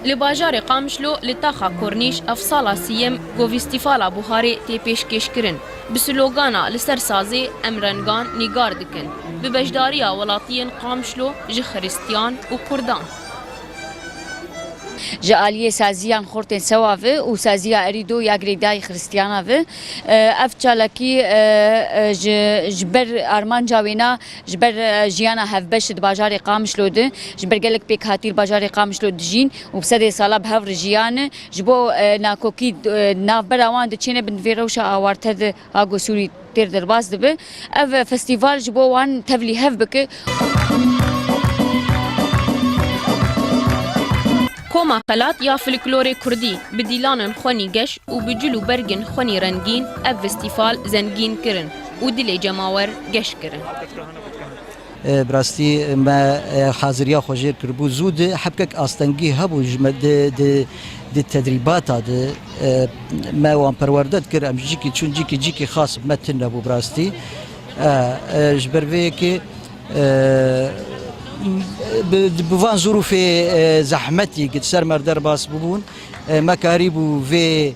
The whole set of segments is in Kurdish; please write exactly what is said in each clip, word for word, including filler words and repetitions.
Li bajarê Qamişlo li taxa Kornîş ev sala sîyem ku festîvala buharê tê pêşkêşkirin. Bi slogana "Li ser sazê em rengan nîgar dikin", bi beşdariya welatiyên Qamişlo ji xiristiyan û kurdan. Ji aliyê saziyan xortên sewa ve û saziya erîdo ya girêdayî xiristiyana ve, e, ev çalakî, e, e, ji, ji ber armanca wêna, ji ber, e, jiyana hevbeş di bajarê Qamişlo de, ji ber gelek pêkhatî li bajarê Qamişlo dijîn û bi sedê sala bi hev re jiyan, ji bo, e, nakokî, e, navbera wan diçêne bin vê rewşa awarte de ha ku Sûrî têr derbas dibe. Ev festîval ji bo wan tevlî hev bike. Koma Xelat ya folklorê kurdî bi dîlanên xwenî geş û bi cil û bergên xwenî rengîn ev festîval zengîn kirin û dilê cemawer geş kirin. E, bi rastî me, e, haziriya xwe jêr kiribû. Zû di hebkek astengî hebû ji me di, di, di tedrîbata de, e, me wan perwerde dikir. Em cîkî çûn cîkî, cîkî xas me tune bû bi rastî. E, e, ji ber vê yekê, e, bi, bi van zûrûfê, e, zehmetî gi ser me derbas bûbûn, e, me karîbû vê,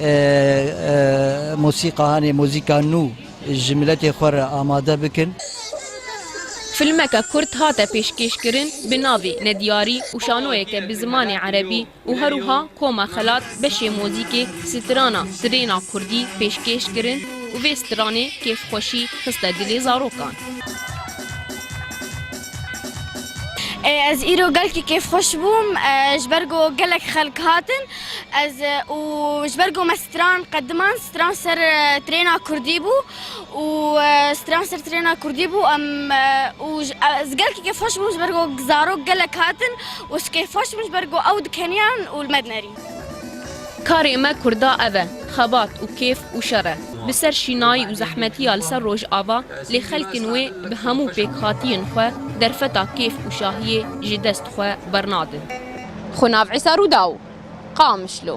e, e, mosîqa, hanê mozîka nû ji miletê xwe re amade bikin. Filmeke kurt hate pêşkêşkirin bi navê Nediyarî û şanoyeke bi zimanê erebî û her wiha Koma Xelat beşê mozîkê strana Trêna Kurdî pêşkêş kirin û vê stranê kêfxweşî xiste dilê zarokan. Ez îro gelkî kêfxweş bûm, e, ji ber ku gelek xelk hatin. Ez, e, û ji ber ku me stran qediman, stran ser, e, trêna kurdî bû û, e, stran ser trêna kurdî bû, em, e, û ji, ez gelkî kêfxweş bûm ji ber ku zarok gelek hatin û ez kêfxweş bûm ji ber ku ew dikeniyan û li me dinerîn. Karê me kurda ev e, xebat û kêf û şer e. Bi ser şînayî û zehmetiya li ser Rojava, lê xelkên wê bi hemû pêkhatiyên xwe derfeta kêf û şahiyê ji dest xwe bernadin. Xunav Îsa Rûdaw, Qamişlo.